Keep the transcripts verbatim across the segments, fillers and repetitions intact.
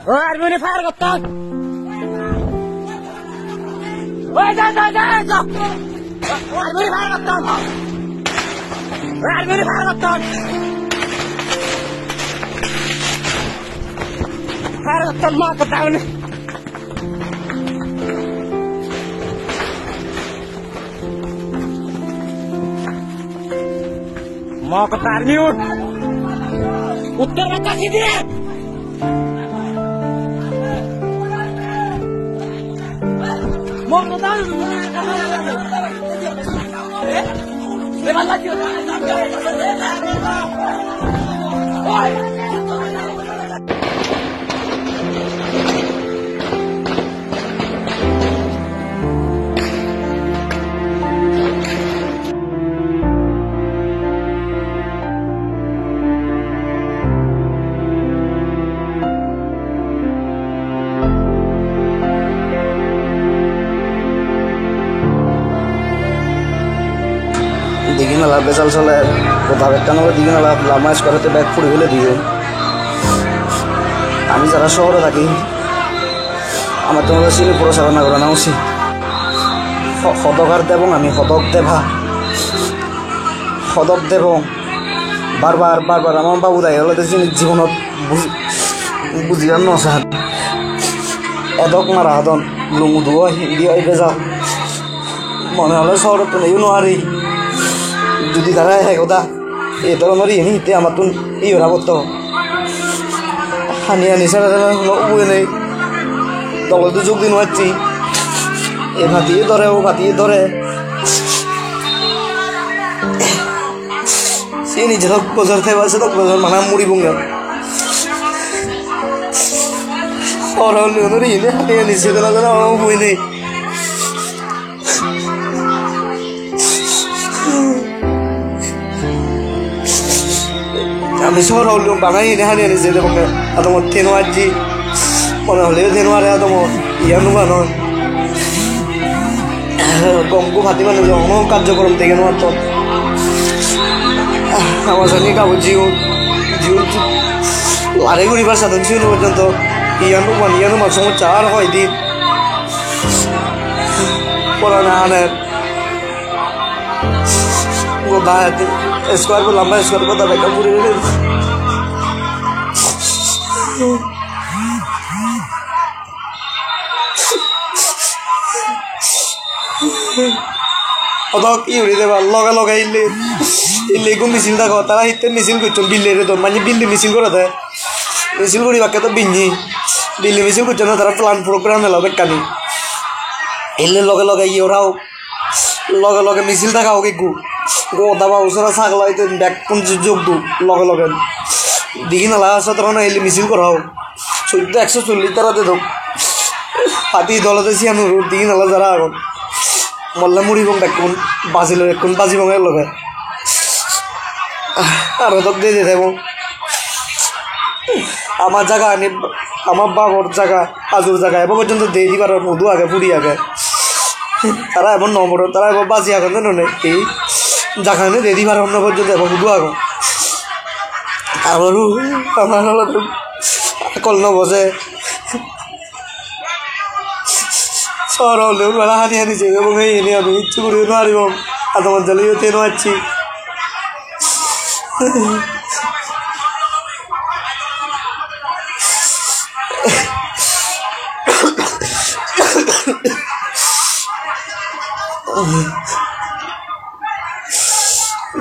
O army-une fire gotton. Oi, ja, ja, ja, ja. Army-une fire gotton. O army-une fire gotton. Fire gotton, ma gotton. Mok tar niut. Uttor bakka sidi. Mok tar. Digi nala bejal soler, goda bekkan olo digi nala lamba square-otte bek puri fele diyon. Ami jara sohore thaki, amattun olo sini purocharona gorana usit. Ho-, hodok ar debong ami, hodok deba. Hodok debong. Bar bar, bar bar ama babu dagi olode sini jibonot buji-, bujibar no san. Edok mara hadon, lungudu oi, indi oi bejal. Mone hole sohorottun eyo no ari. Judi tara ego da, ei dhoronor iyeni hitte amattun iyo rabotto. Hani hani sara sara no ubo nei. Dogor du jug di no pacchi. E pati dore, o pati dore. Sini jedok bojor theba, sedok bojor mana muri bunge. Oro leo nori ini, ini sedok sedok ubo nei. Ami sohor hollung bana hini hani hani jede bangge. Adamot teno ajji. Mone hole teno are adamot. Iya nuga non. Gom gu pati mane jono karjokorom dege no atto. Ama sani gabo jiun. Jiun lare guribar sadon siun porjonto. Iya nuga, iya nuga somossa ar hoi din. Porana haner. Goda square bo lamba square goda bekka puri gele. Odok iyuri deba loge loge ille. Ille ikko misil dago, tara hitte misil gocchon, bille redon, mane bille misil gorede. Misil guribakke to binni. Bille misil gocchon na tara plan program elo bekkani. Ille loge loge iye ora ok. Loge loge misil daga ok ikko. Goda babu sora sagla ite bekkun ju-, jug du loge loge. Digi nala sodorone ille misil gora ok. Suddo ekso chollis tara dedok. Hadi dole de siyan uru digi nala jara agon. Molle muribong bekkun, bajile bekkun bajibong ek loge. Aro dok de de debong. Ama jaga ani, ama babor jaga, ajur jaga, ebo porjonto de di paron, hudu age, puri age. Tara ebo no moron, tara ebo baji agon de nonei. Ei jaga ani de di paron, no porjonto ebo hudu agon. Aro amar olode akol no boje. Soro ole ul bana hani hani jebe bong, hei hini ami hissu guri no paribong. Adamot jale yo te no acchi.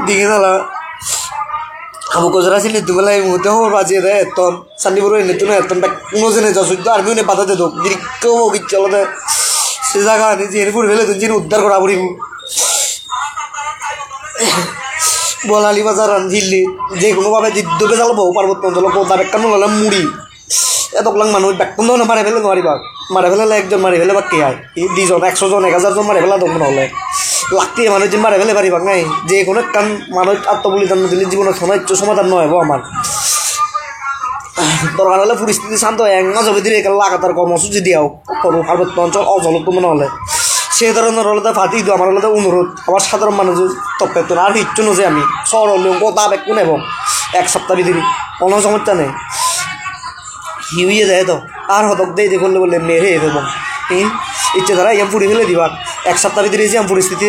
Digi nala. Hamu gojora sini tumela ei muhurte hobor paji ede etton. Sandi puro indi tun etton bek no jene ja sujjo army une bada dedok. Dirikko obo gicche olode. Se jaga ani jeni puri pele dun jeni uddar gora puribo. Bolali bazaran hilli. Je hono bhabe jiddo bejal obo parbotto oncholo goda bekkan olode muri. Edok lang manuj bekkun do mare fele no paribak. Mare felele ekjon mare fele bakke ai. Ei dijon, ekso jon, ek hajar jon mare feladon mone hole. Laktiye manuj mare fele paribak nai. Je hono ekkan manuj atto bolidan no dile jibonot hono hissu somadan no obo amar. Dorkar hole poristiti santo oi, ek majo bidire ekkan lagatar kormosuji diya ok. Horu parbotto onchol ojolotto mone hole. Se dhoronor olode party idu amar olode onurot. Amar sadharon manujo toppettun ar hissu no sei ami. Sohor ole goda bekkun ebong. Ek sapta bidire. Hono somossa nei. Hi oye de edo? Ar hodok de de golle golle mere ebo. Hi? Icche tara iyan puri fele dibak. Ek sapta bidire siyan poristiti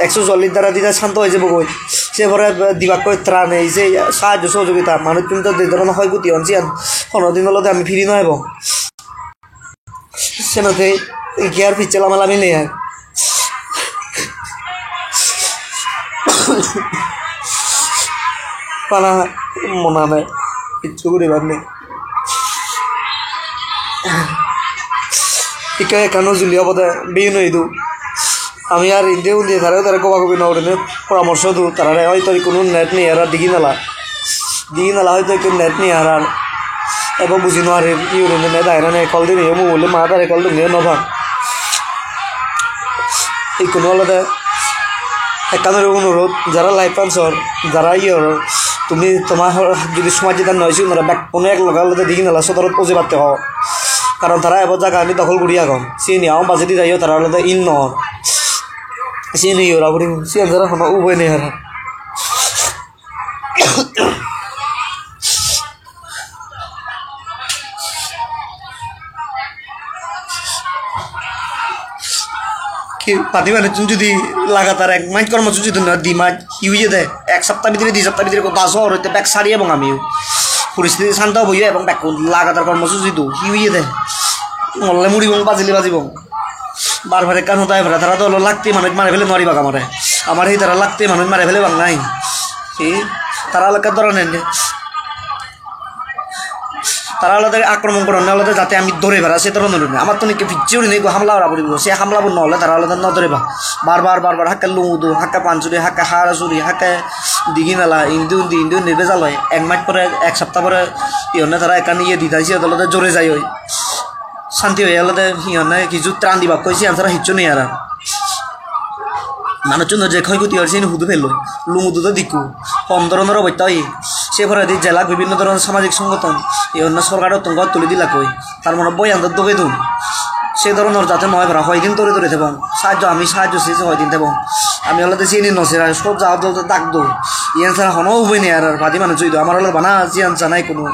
ekso chwallis dara dida santo oi jebo goi. Se pore dibakkoi trane, se sahajjo sohojogita, manuchchun to de dhoronor hoy guti on siyan, hono din olode ami firi no ebong. Senotte ikke ar picche lama lami nei ar. Bana monane hissu guribar nei. Ikke ekkano juli obode biyun oidu. Ami ar indi undi tare tare goba gobi no gurinei poramorso do, tarare hoito ikkunu net nei ar digi nala. Digi nala hoito ikko net nei ar, ar ebo buji no parir, hi gurinei net aai na nei, call dinei mobile-o ma tare call dinei no pan. Ikkunu olode ekkan guri onurot, jara live-an sor, jara iye or, tumi toma hor-, judi somaj jedan noi, sigunore bekkune ek loge olode digi nala sodorot ujebatte ho. Karon tara ebo jagani dokhol guri agon. Siyeni agon bajei di jaiyo, tara olode in nw or. Siyeni ora puribo, siyan jara hono ubai nei ar. Ki padi manuchun judi lagatar ek maj kormosuji dun na, di maj, hi oye de? Ek sapta bidire, di sapta bidire goda sohor otte bek sari ebong ami. Poristiti santo obo ebong bekkun lagatar kormosuji do, hi oye de? Molle muribong, bajile bajibong. Bar bar ekkan hoda ebare, tara do olo lakti manuj mare fele nw paribak amare. Amare hi tara lakti manuj mare felebak nahi? Hi? Tara olo ekka doron enne. Tara olode akromon goronne olode jate ami dore para se doronor gurinei. Amattun ikke picche gurinei ekko hamla gora puribo. Se hamlabo nw ole tara olode nw dore ba. Bar bar, bar bar hakke lungudo, hakke pansuri, hakke harasuri, hakke digi nala, indi undi, indi undi bejal oi. Ek maj pore, ek sapta pore, iyonne tara ekkan iye didai, siyot olode jore jai oi. Santi oye olode hi honne hissu tran dibakkoi, siyan sara hissu nei aro. Manuchunor je khoi khoti or siyeni hudu pelloi, lungudu do dikku, hon doronor obosta oye. Se poredi jelak bibinno doronor samajik songothon, hi honne sorkarottun ghor tuli dilakkoi, tar mane boyan do dogei don. Se doronor jate noi para, hoyedin dore dore thebong, sahajjo, ami sahajjo se hoyedin thebong. Ami olode siyeni no serai, sob jagat do dak do, iyan sara hono ubai nei ar, ar padi manuj oido, amar olode bana siyan sana ikkunu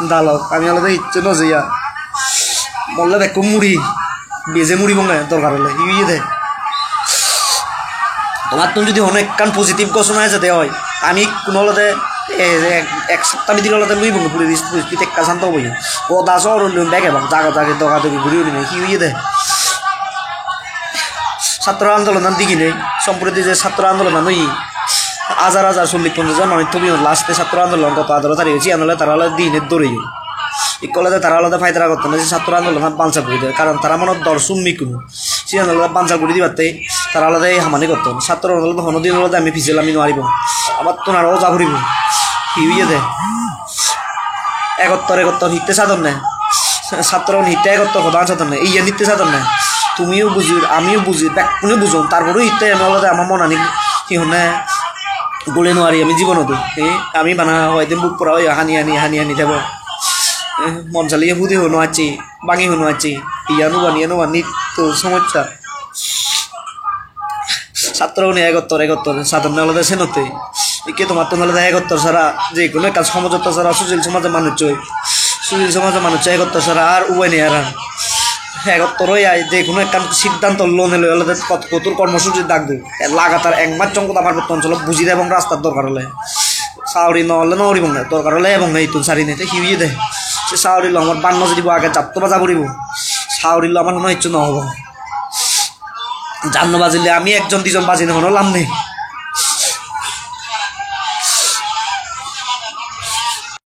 dalok, ami olode hissu no jeya. Molle bekku muri, beje muribonge dorkar ole, hi oye de? Tomattun judi hono ekkan positive ghosona ejede oi, ami ikkun olode, e, ek, ek sapta bidire olode luibonge puri dis-, dis-, ekka santo oboyo. Goda sohor olun bek ebak, jaga jagi doga dogi guri gurinei, hi oye de? Satro andolonan diginei, somproti je satro andolonan oye, hajar hajar chollish ponjash hajar manuj thobiyon last-e satro andolon goto adaro tarige, siyan ole tara ole dine doreyon. Ikko olode tara olode paidara gottonde se satro andolonot bansal guri der, karon tara monot dor summi ikkunu. Siyan olode bansal guri dibatte tara olode ei hamani gotton. Satro olode hono din olode ami pije lami nw paribong. Amattun aro oja puribo. Hi oye de? Egottor, egottor hitte sadonne? Satro un hitte egottor hodan sadonne? Iyen hitte sadonne? Tumiyo bujor, amiyo bujor, bekkune bujon. Tar poreo hitte ami olode ama monani hi honne gole nw pari ami jibonot. He, ami bana hoyedin buk pora oye hani hani, hani hani thebo. Eh, mon saliye hudi hono acche, bangi hono acche. Iyan uban, iyan uban nitto somossa. Satro une egottor, egottor sadonne olode senotte. Ikke tomattun olode egottor sara, je hono ekkan somojotta sara, susil somajo manuchoi. Susil somajo manuchoi egottor sara ar ubai nei ar. Egottor oi ai, je hono ekkan siddhanto lonei loi olode kot-, kotor kormosuji dak do. Lagatar ek maj song goda Parbotto Oncholot buji debong rastar dorkar ole. Saori no ole no uribong ne, dorkar ole ebong ne ittun sari nei, te hi oye de? Se saori lo amar ban no jedibo, age jatto baja puribo. Saori lo amar hono hissu no obo. Jan no bajile ami ekjon dijon bajinei hono lab nei.